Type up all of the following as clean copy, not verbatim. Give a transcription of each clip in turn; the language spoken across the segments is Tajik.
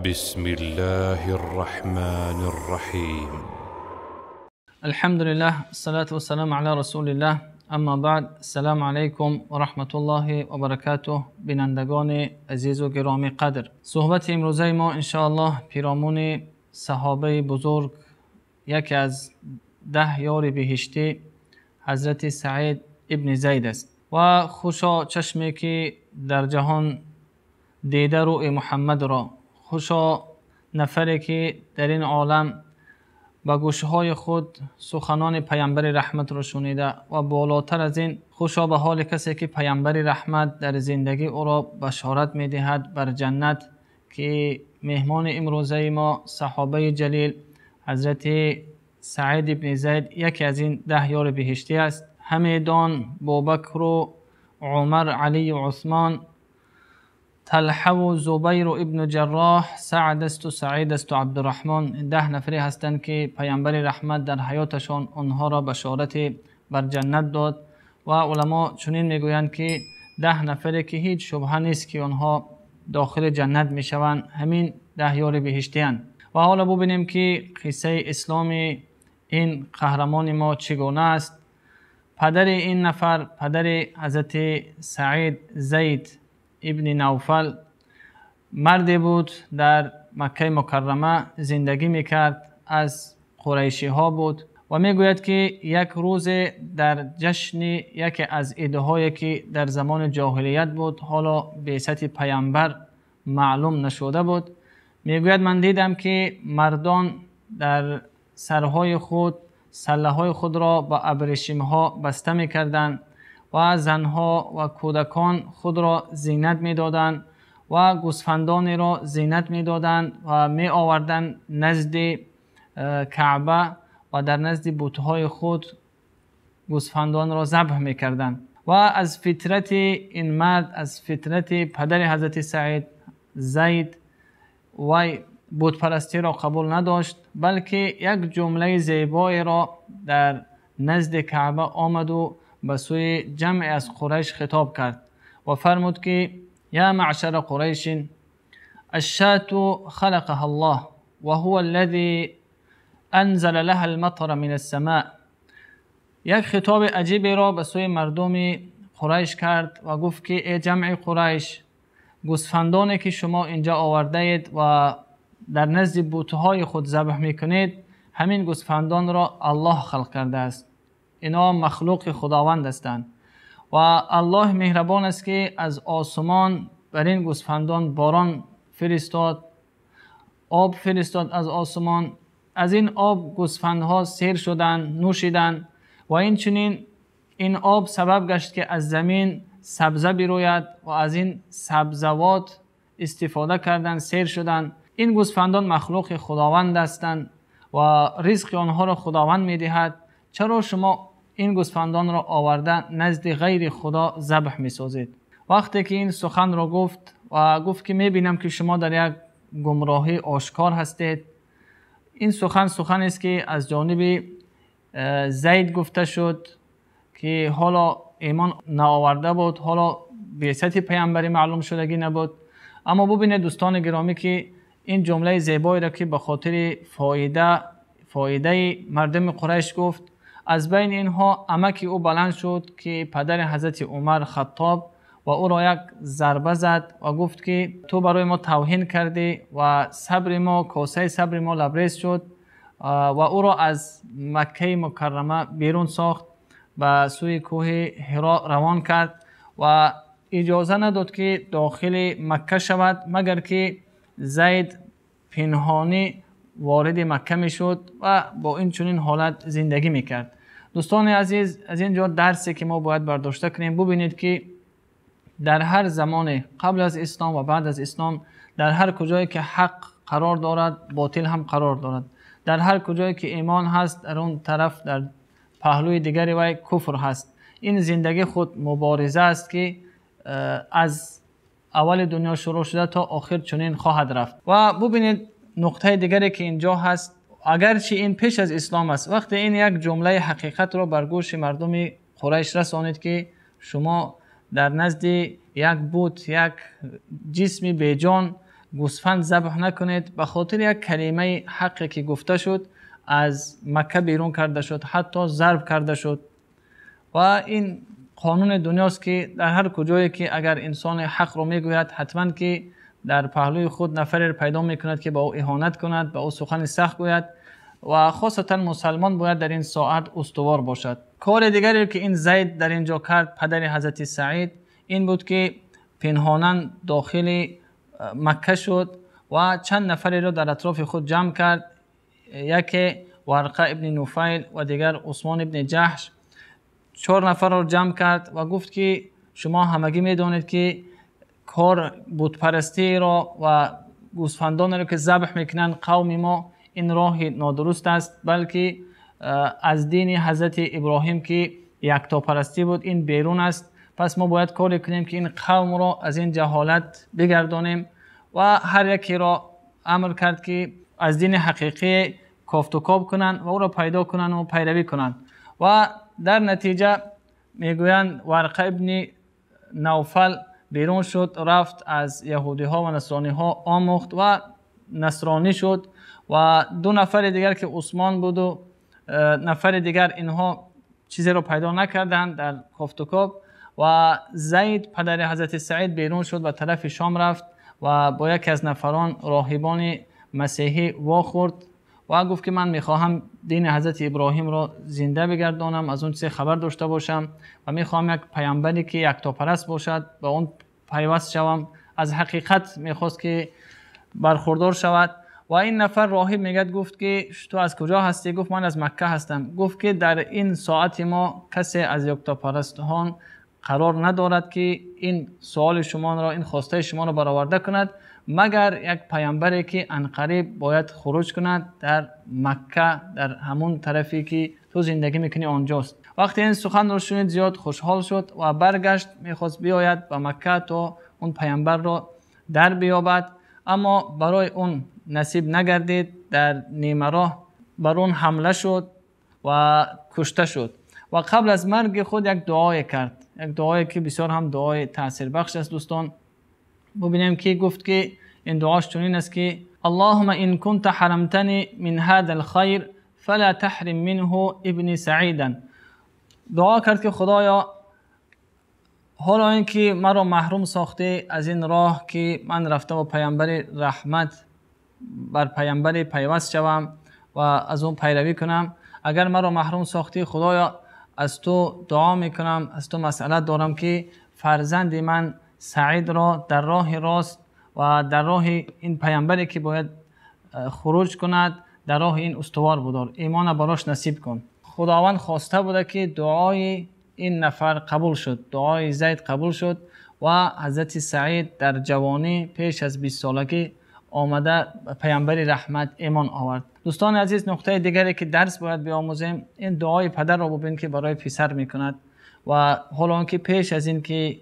بسم الله الرحمن الرحيم. الحمد لله، الصلاة والسلام على رسول الله، اما بعد، السلام علیکم و رحمت الله و برکاته. بینندگان عزیز و گرامی قدر، صحبت امروزه ما انشاءالله پیرامون صحابه بزرگ، یکی از 10 یار بهشتی، حضرت سعید ابن زید است. و خوشا چشمی که در جهان دیده روی محمد را، خوشا نفری که در این عالم با گوشهای خود سخنان پیامبر رحمت را شنیده، و بالاتر از این خوشا به حال کسی که پیامبر رحمت در زندگی او را بشارت میدهد بر جنت، که مهمان امروزه ما صحابه جلیل حضرت سعید ابن زید یکی از این 10 یار بهشتی است. همیدان ابوبکر و عمر، علی و عثمان، طلحه و زبیر و ابن جراح، سعد است و سعید است و عبدالرحمن، 10 نفری هستند که پیامبر رحمت در حیاتشان آنها را بشارت بر جنت داد. و علما چنین میگویند که 10 نفری که هیچ شبهه نیست که آنها داخل جنت میشوند، همین 10 یار بهشتی اند. و حالا ببینیم که قصه اسلام این قهرمان ما چگونه است. پدر این نفر، پدر حضرت سعید، زید ابن نوفل، مردی بود در مکه مکرمه زندگی میکرد، از قریشی ها بود. و میگوید که یک روز در جشن یکی از عیدهایی که در زمان جاهلیت بود، حالا بعثت پیامبر معلوم نشده بود، میگوید من دیدم که مردان در سرهای خود سله های خود را با ابریشم ها بسته میکردند و زنها و کودکان خود را زینت میدادند و گوسفندان را زینت میدادند و می آوردند نزد کعبه و در نزد بت‌های خود گوسفندان را ذبح میکردند. و از فطرت این مرد، از فطرت پدر حضرت سعید زید، وی بت پرستی را قبول نداشت، بلکه یک جمله زیبایی را در نزد کعبه آمد و به سوی جمع از قریش خطاب کرد و فرمود که یا معشر قریش، الشاة خلقها الله وهو الذي انزل لها المطر من السماء. یک خطاب عجیبی را به سوی مردم قریش کرد و گفت که ای جمع قریش، گوسفندانی که شما اینجا آورده اید و در نزد بت‌های خود ذبح میکنید، همین گوسفندان را الله خلق کرده است، اینا مخلوق خداوند هستند و الله مهربان است که از آسمان بر این گوسفندان باران فرستاد، آب فرستاد از آسمان، از این آب گوسفندها سیر شدند، نوشیدند و این چنین این آب سبب گشت که از زمین سبزه بروید و از این سبزوات استفاده کردند، سیر شدند. این گوسفندان مخلوق خداوند هستند و رزق آنها را خداوند میدهد، چرا شما این گوسفندان را آورده نزد غیر خدا ذبح میسازید؟ وقتی که این سخن را گفت و گفت که میبینم که شما در یک گمراهی آشکار هستید، این سخن سخن است که از جانب زید گفته شد که حالا ایمان نآورده بود، حالا بعثت پیامبری معلوم شدگی نبود. اما ببینید دوستان گرامی که این جمله زیبایی را که به خاطر فایده مردم قریش گفت، از بین اینها عمک او بلند شد که پدر حضرت عمر خطاب و او را یک ضربه زد و گفت که تو برای ما توهین کردی و صبر ما، کاسه صبر ما لبریز شد، و او را از مکه مکرمه بیرون ساخت، به سوی کوه حرا روان کرد و اجازه نداد که داخل مکه شود مگر که زید پنهانی وارد مکه میشد و با این چنین حالت زندگی میکرد. دوستان عزیز، از اینجا درسی که ما باید برداشته کنیم، ببینید که در هر زمان قبل از اسلام و بعد از اسلام، در هر کجایی که حق قرار دارد، باطل هم قرار دارد. در هر کجایی که ایمان هست، در اون طرف در پهلوی دیگری وی کفر هست. این زندگی خود مبارزه است که از اول دنیا شروع شده تا آخر چنین خواهد رفت. و ببینید نقطه دیگری که اینجا هست، اگرچه این پیش از اسلام است، وقتی این یک جمله حقیقت را بر گوش مردم قریش رسانید که شما در نزد یک بت، یک جسم بیجان гӯсфанд забҳ накунед, ба хотири як калимаи ҳаққе ки гуфта шуд аз Макка берун карда шуд, ҳатто зарб карда шуд. Ва ин қонуни дунёст ки дар ҳар куҷое ки агар инсон ҳақро мегӯяд, ҳатман ки дар паҳлӯи худ нафареро пайдо мекунад ки ба ӯ иҳонат кунад, ба ӯ сухани сахт гӯяд ва хосатан мусалмон бояд дар ин соат устувор бошад. Кори дигаре ки ин Зайд дар инҷо кард, падари ҳазрати Саид, ин буд ки пинҳонан дохили Макка шуд ва чанд нафареро дар атрофи худ ҷамъ кард. Яке Варқа ибни Нуфайл ва дигар Усмон ибни Ҷаҳш. 4 нафарро ҷамъ кард ва гуфт ки шумо ҳамагӣ медонед ки кор бутпарастиро ва гӯсфандонеро ки забҳ мекунанд қавми мо, ин роҳи нодуруст аст, балки аз дини ҳазрати Иброҳим ки яктопарастӣ буд ин берун аст. Пас мо бояд коре кунем ки ин қавмро аз ин ҷаҳолат бигардонем. Ва ҳар якеро амр кард ки аз дини ҳақиқӣ кофту коб кунанд ва ӯро пайдо кунанд ва пайравӣ кунанд. Ва дар натиҷа мегӯянд Варқа ибни Навфал берун шуд, рафт аз яҳудиҳо ва насрониҳо омӯхт ва насронӣ шуд. Ва 2 нафари дигар ки Усмон буду нафари дигар, инҳо чизеро пайдо накарданд дар кофтукоб. Ва Зайд падари ҳазрати Саид берун шуд ва тарафи Шом рафт ва бо яке аз нафарон роҳибони масеҳӣ вохӯрд ва гуфт ки ман мехоҳам дини ҳазрати Иброҳимро зинда бигардонам, аз он чизе хабар дошта бошам ва мехоҳам як паямбаре ки яктопараст бошад ба он пайваст шавам. Аз ҳақиқат мехост ки бархурдор шавад. Ва ин нафар роҳиб мегӯяд, гуфт ки ту аз куҷо ҳастӣ? Гуфт ман аз Макка ҳастам. Гуфт ки дар ин соати мо касе аз яктопарастон қарор надорад ки ин суоли шуморо, ин хостаи шуморо бароварда кунад, магар як паямбаре ки анқариб бояд хуруҷ кунад дар Макка, дар ҳамон тарафе ки ту зиндагӣ мекунӣ онҷост. Вақте ин суханро шунид зиёд хушҳол шуд ва баргашт, мехост биёяд ба Макка то он паямбарро дар биёбад, аммо барои он насиб нагардид. Дар нимароҳ бар он ҳамла шуд ва кушта шуд. Ва қабл аз марги худ як дуое кард, як дуое ки бисёр ҳам дуои таъсирбахш аст. Дӯстон, бубинем ки гуфт ки ин дуош чунин аст ки Аллоҳумма ин кунта ҳарамтани мин ҳазал хайр фала таҳрим минҳу ибни Саидан. Дуо кард ки Худоё, ҳоло ин ки маро маҳрум сохтӣ аз ин роҳ ки ман рафта бо паямбари раҳмат бар паямбаре пайваст шавам ва аз он пайравӣ кунам, агар маро маҳрум сохтӣ, Худоё, аз ту дуо мекунам, аз ту масъалат дорам ки фарзанди ман Саидро дар роҳи рост ва дар роҳи ин паямбаре ки бояд хуруҷ кунад, дар роҳи ин устувор будор, имона барош насиб кун. Худованд хоста буда ки дуои ин нафар қабул шуд, дуои Зайд қабул шуд ва ҳазрати Саид дар ҷавонӣ пеш аз 20 солагӣ омада ба паямбари раҳмат имон овард. Дӯстони азиз, нуқтаи дигаре ки дарс бояд биомӯзем, ин дуои падарро бубин ки барои писар мекунад. Ва ҳоло он ки пеш аз ин ки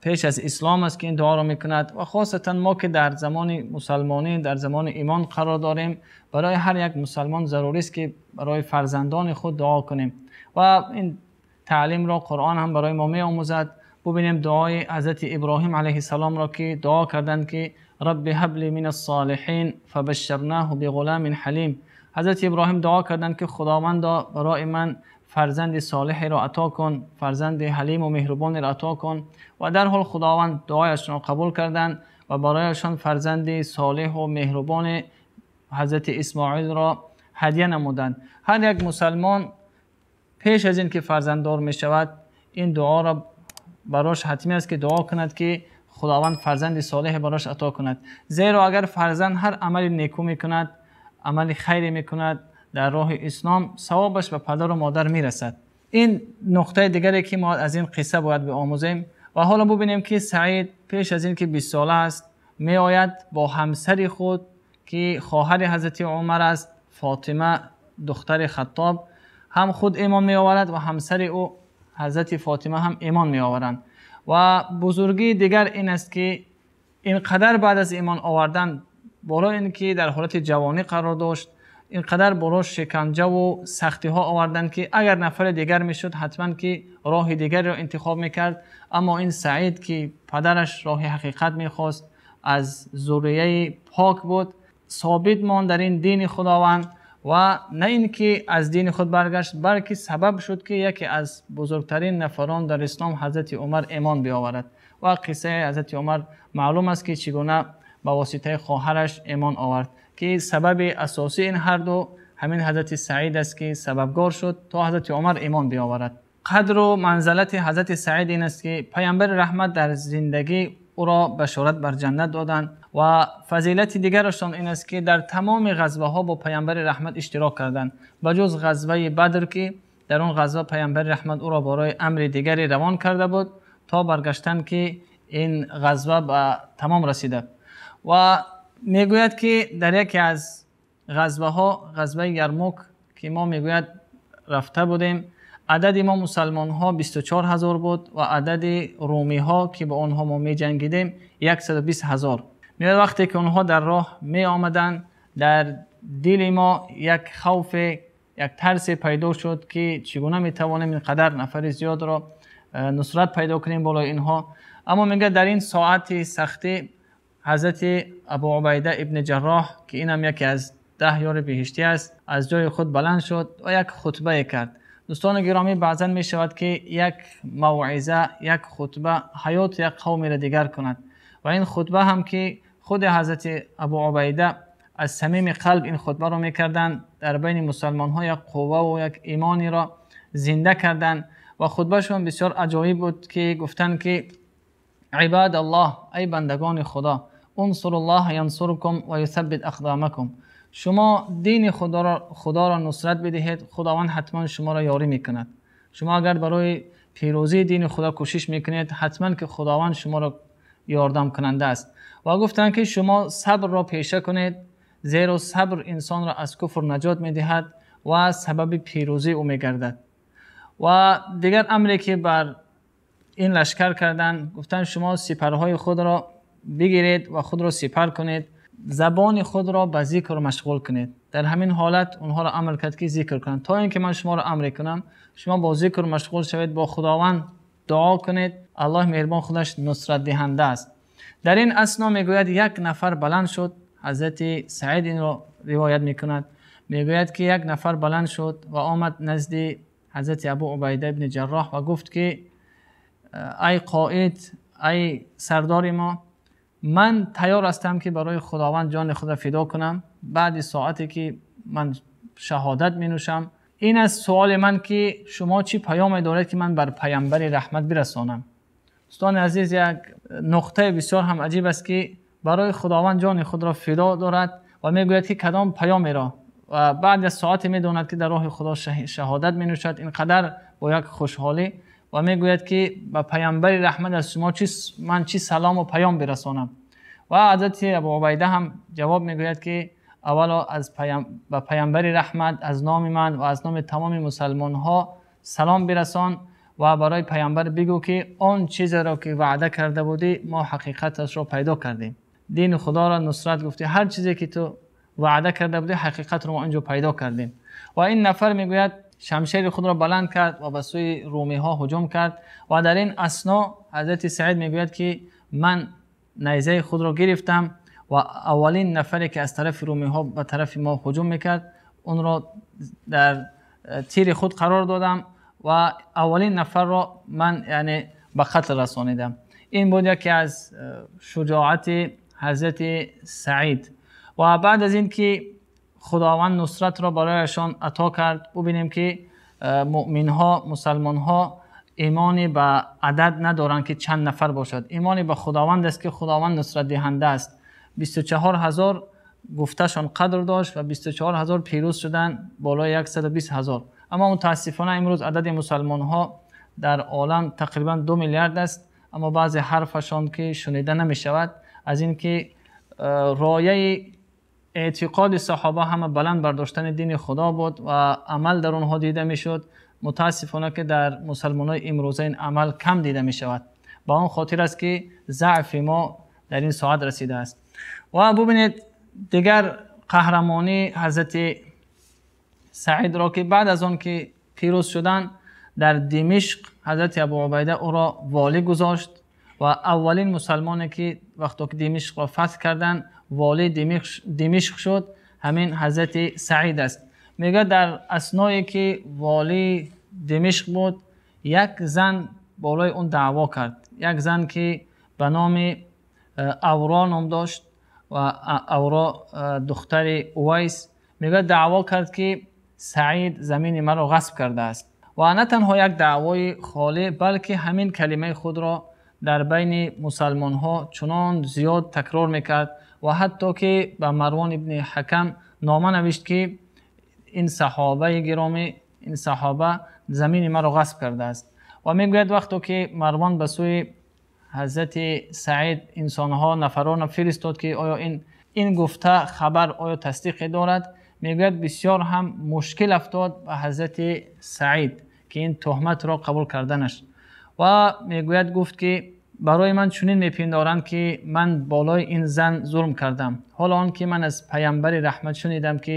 пеш аз ислом аст ки ин дуоро мекунад, ва хосатан мо ки дар замони мусалмонӣ, дар замони имон қарор дорем, барои ҳар як мусалмон зарур аст ки барои фарзандони худ дуо кунем. Ва ин таълимро Қуръон ҳам барои мо меомӯзад. Бубинем дуои ҳазрати Иброҳим алайҳиссаломро ки дуо карданд ки Рабби ҳабли минас-солиҳин фабашшарнаҳу биғуламин ҳалим. Ҳазрати Иброҳим дуо карданд ки Худовандо барои ман фарзанди солиҳеро ато кун, фарзанди ҳалиму меҳрубонеро ато кун. Ва дар ҳол Худованд дуояшонро қабул карданд ва барояшон фарзанди солиҳу меҳрубони ҳазрати Исмоилро ҳадия намуданд. Ҳар як мусалмон пеш аз ин ки фарзанддор мешавад, ин дуоро барош ҳатмӣ аст ки дуо кунад ки Худованд фарзанди солиҳе барош ато кунад. Зеро агар фарзанд ҳар амали неку мекунад, амали хайре мекунад дар роҳи ислом, савобаш ба падару модар мерасад. Ин нуқтаи дигаре ки мо аз ин қисса бояд биомӯзем. Ва ҳоло бубинем ки Саид пеш аз ин ки 20 сола аст меояд бо ҳамсари худ ки хоҳари ҳазрати Умар аст, Фотима духтари Хаттоб, ҳам худ имон меоварад ва ҳамсари ӯ ҳазрати Фотима ҳам имон меоваранд. Ва бузургии дигар ин аст ки инқадар баъд аз имон овардан, боло ин ки дар ҳолати ҷавонӣ қарор дошт, инқадар боло шиканҷаву сахтиҳо оварданд ки агар нафари дигар мешуд ҳатман ки роҳи дигарро интихоб мекард. Аммо ин Саид ки падараш роҳи ҳақиқат мехост از ذریه پاک بود، ثابت ماند در این دین خداوند و نه اینکه از دین خود برگشت، بلکه سبب شد که یکی از بزرگترین نفران در اسلام حضرت عمر ایمان بیاورد. و قصه حضرت عمر معلوم است که چگونه با واسطه خواهرش ایمان آورد که سبب اساسی این هر دو همین حضرت سعید است که سببگار شد تا حضرت عمر ایمان بیاورد. قدر و منزلت حضرت سعید این است که پیامبر رحمت در زندگی او را بشارت بر جنت دادند و فضیلت دیگرشان این است که در تمام غزوه ها با پیامبر رحمت اشتراک کردند، بجز غزوه بدر که در آن غزوه پیامبر رحمت او را برای امر دیگری روان کرده بود تا برگشتن که این غزوه به تمام رسیده. و میگوید که در یکی از غزوه ها، غزوه یرموک که ما میگوید رفته بودیم، عدد ما مسلمان ها 24,000 بود و عدد رومی ها که با آنها ما می جنگیدیم 120,000. میگوید وقتی که آنها در راه می آمدند در دل ما یک خوف، یک ترس پیدا شد که چگونه می توانیم اینقدر نفر زیاد را نصرت پیدا کنیم بالای اینها. اما میگه در این ساعت سختی حضرت ابو عبیده ابن جراح که اینم یکی از 10 یار بهشتی است، از جای خود بلند شد و یک خطبه کرد. دوستان گرامی، بعضا می شود که یک موعظه، یک خطبه حیات یک قومی را دیگر کند و این خطبه هم که خود حضرت ابو عبیده از صمیم قلب این خطبه را میکردند، در بین مسلمان ها یک قوه و یک ایمانی را زنده کردند و خطبهشون بسیار عجایب بود که گفتند که عباد الله، ای بندگان خدا، انصر الله ینصرکم و یثبت اقدامکم. شما دین خدا را نصرت بدهید، خداوند حتما شما را یاری میکند. شما اگر برای پیروزی دین خدا کوشش میکنید، حتما که خداوند شما را یاردم کننده است. و گفتند که شما صبر را پیشه کنید، زیرا صبر انسان را از کفر نجات میدهد و سبب پیروزی او میگردد. و دیگر امری که بر این لشکر کردند، گفتند شما سپرهای خود را بگیرید و خود را سپر کنید، زبان خود را به ذکر مشغول کنید. در همین حالت اونها را امر کرد که ذکر کنند، تا اینکه من شما را امر کنم شما با ذکر مشغول شوید، با خداوند دعا کنید، الله مهربان خودش نصرت دهنده است. در این اثنا میگوید یک نفر بلند شد، حضرت سعید این را روایت میکند، میگوید که یک نفر بلند شد و آمد نزد حضرت ابو عبیده ابن جراح و گفت که ای قائد، ای سردار ما، من تیار هستم که برای خداوند جان خود را فدا کنم، بعد ساعتی که من شهادت می نوشم. این از سوال من که شما چی پیام دارید که من بر پیامبر رحمت برسانم. دوستان عزیز، یک نقطه بسیار هم عجیب است که برای خداوند جان خود را فدا دارد و میگوید که کدام پیام را، و بعد از ساعتی میداند که در راه خدا شهادت می نوشد، اینقدر با یک خوشحالی، و میگوید که به پیامبر رحمت از شما من چی سلام و پیام برسانم. و حضرت ابو عبیده هم جواب میگوید که اولا از به پیامبر رحمت از نام من و از نام تمام مسلمان ها سلام برسان و برای پیامبر بگو که آن چیز را که وعده کرده بودی ما حقیقتش را پیدا کردیم. دین خدا را نصرت گفتی، هر چیزی که تو وعده کرده بودی حقیقت را ما اینجا پیدا کردیم. و این نفر میگوید شمشیر خود را بلند کرد و به سوی رومی ها هجوم کرد و در این اثنا حضرت سعید میگوید که من نیزه خود را گرفتم و اولین نفری که از طرف رومی ها به طرف ما هجوم میکرد اون را در تیر خود قرار دادم و اولین نفر را من یعنی به قتل رسانیدم. این بود یکی از شجاعت حضرت سعید. و بعد از این که خداوند نصرت را برایشان عطا کرد، ببینیم که مؤمن ها، مسلمان ها ایمانی به عدد ندارند که چند نفر باشد، ایمانی به خداوند است که خداوند نصرت دهنده است. 24,000 گفتشان قدر داشت و 24,000 پیروز شدن بالای 120,000. اما متاسفانه امروز عدد مسلمان ها در عالم تقریبا 2 میلیارد است، اما بعضی حرفشان که شنیده نمی شود از اینکه رایه اعتقاد صحابه همه بلند برداشتن دین خدا بود و عمل در آنها دیده میشد. متاسفانه که در مسلمانای امروزه این عمل کم دیده می شود. با آن خاطر است که ضعف ما در این ساعت رسیده است. و ببینید دیگر قهرمانی حضرت سعید را که بعد از آن که پیروز شدن در دمشق حضرت ابو عبیده او را والی گذاشت ва аввалин мусулмоне ки вақте ки Димишқро фатҳ карданд, волии Димишқ шуд, ҳамин Ҳазрати Саид аст. Мегӯяд дар асное ки волии Димишқ буд, як зан болои он даъво кард. Як зан ки ба номи Авро ном дошт ва Авро духтари Увайс, мегӯяд даъво кард ки Саид замини маро ғасб кардааст. Ва на танҳо як даъвои холӣ, балки ҳамин калимаи худро дар байни мусулмонҳо чунон зиёд такрор мекард ва ҳатто ки ба Марвон ибни Ҳакам нома навишт ки ин саҳобаи гиромӣ, ин саҳоба замини маро ғасб кардааст. Ва мегӯяд вақте ки Марвон ба сӯи Ҳазрати Саид инсонҳо, нафаронро фиристод ки оё ин гуфта хабар оё тасдиқе дорад, мегӯяд бисёр ҳам мушкил афтод ба Ҳазрати Саид ки ин туҳматро қабул карданаш. Ва мегӯяд гуфт ки барои ман чунин мепиндоранд ки ман болои ин зан зулм кардам, ҳоло он ки ман аз Паёмбари раҳмат шунидам ки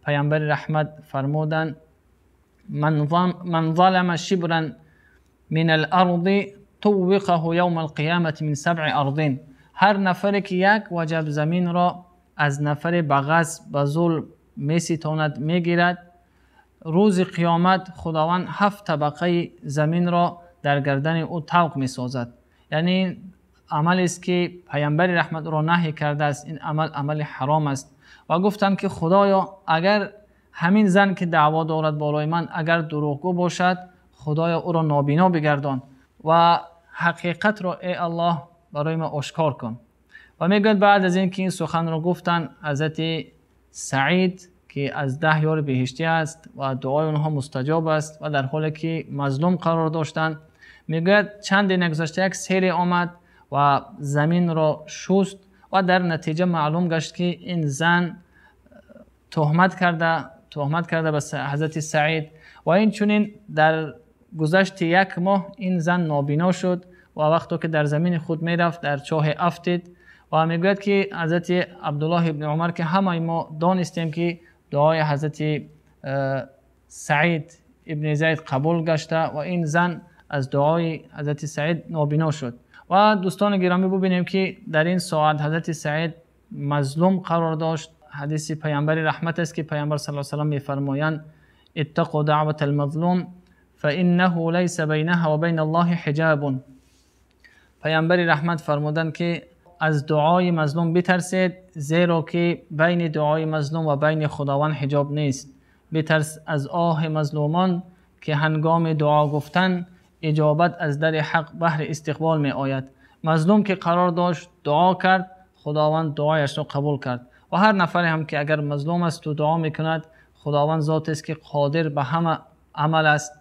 Паёмбари раҳмат фармуданд: ман залама шибран мин ал-арзи туwwiқаҳу явма ал-қиямати мин сабъи ардин. Ҳар нафаре ки як ваҷаб заминро аз нафаре ба ғасб, ба зулм меситонад, мегирад, рӯзи қиёмат Худованд 7 табақаи заминро дар гардани ӯ тавқ месозад. Яъне ин амалест ки Паёмбари раҳмат ӯро наҳй кардааст. Ин амал амали ҳаром аст. Ва гуфтанд ки Худоё, агар ҳамин зан ки даъво дорад болои ман агар дурӯғгӯ бошад, Худоё ӯро нобино бигардон ва ҳақиқатро эй Аллоҳ барои ман ошкор кун. Ва мегӯяд баъд аз ин ки ин суханро гуфтанд, Ҳазрати Саид ки аз 10 ёри биҳиштӣ аст ва дуои онҳо мустаҷоб аст ва дар ҳоле ки мазлум қарор доштанд, мегӯяд чанде нагузашта як сели омад ва заминро шуст ва дар натиҷа маълум гашт ки ин зан туҳмат карда ба Ҳазрати Саид. Ва инчунин дар гузашти як моҳ ин зан нобино шуд ва вақте ки дар замини худ мерафт дар чоҳе афтид. Ва мегӯяд ки Ҳазрати Абдуллоҳ ибни Умар ки ҳамаи мо донистем ки дуои Ҳазрати Саид ибни Зайд қабул гашта ва ин зан аз дуои Ҳазрати Саид нобино шуд. Ва дӯстони гиромӣ, бубинем ки дар ин соат Ҳазрати Саид мазлум қарор дошт. Ҳадиси Паёмбари раҳмат аст ки Паёмбар саллаллоҳу алайҳи васаллам мефармоянд: иттақу даъватал мазлум фаиннаҳу лайса байнаҳа ва байна Аллоҳи ҳиҷобун. Паёмбари раҳмат фармуданд ки аз дуои мазлум битарсед, зеро ки байни дуои мазлум ва байни Худованд ҳиҷоб нест. Битарс аз оҳи мазлумон ки ҳангоми дуо гуфтан иҷобат аз дари ҳақ баҳри истиқбол меояд. Мазлум ки қарор дошт дуо кард, Худованд дуояшро қабул кард. Ва ҳар нафаре ҳам ки агар мазлум аст ва дуо мекунад, Худованд зот аст ки қодир ба ҳама амал аст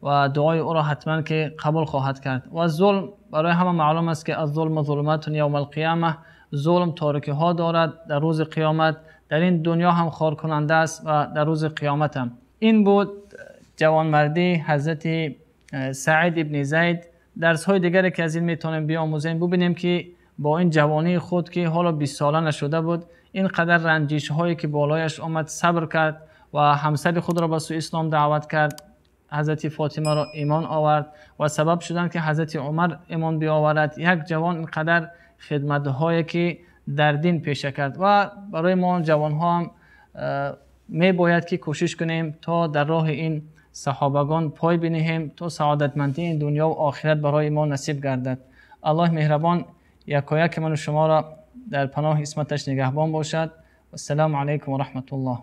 ва дуои ӯро ҳатман ки қабул хоҳад кард. Ва зулм барои ҳама маълум аст ки аз зулм зулматун явмал қиёма, зулм торикиҳо дорад дар рӯзи қиёмат, дар ин дунё ҳам хоркунанда аст ва дар рӯзи қиёмат ҳам. Ин буд ҷавонмардии Ҳазрати Саид ибни Зайд. Дарсҳои дигаре ки аз ин метавонем биомӯзем, бубинем ки бо ин ҷавонии худ ки ҳоло 20 сола нашуда буд, ин қадар ранҷишҳое ки болояш омад сабр кард ва ҳамсари худро ба сӯи ислом даъват кард, Ҳазрати Фотимаро имон овард ва сабаб шуданд ки Ҳазрати Умар имон биоварад. Як ҷавон ин қадар хидматҳое ки дар дин пеша кард. Ва барои мо ҷавонҳо ҳам мебояд ки кӯшиш кунем то дар роҳи ин саҳобагон пой бинеҳем то саодатмандии ин дунё ва охират барои мо насиб гардад. Аллоҳ меҳрабон якояки ману шуморо дар паноҳи исматаш нигаҳбон бошад. Вассалому алайкум ва раҳматуллоҳ.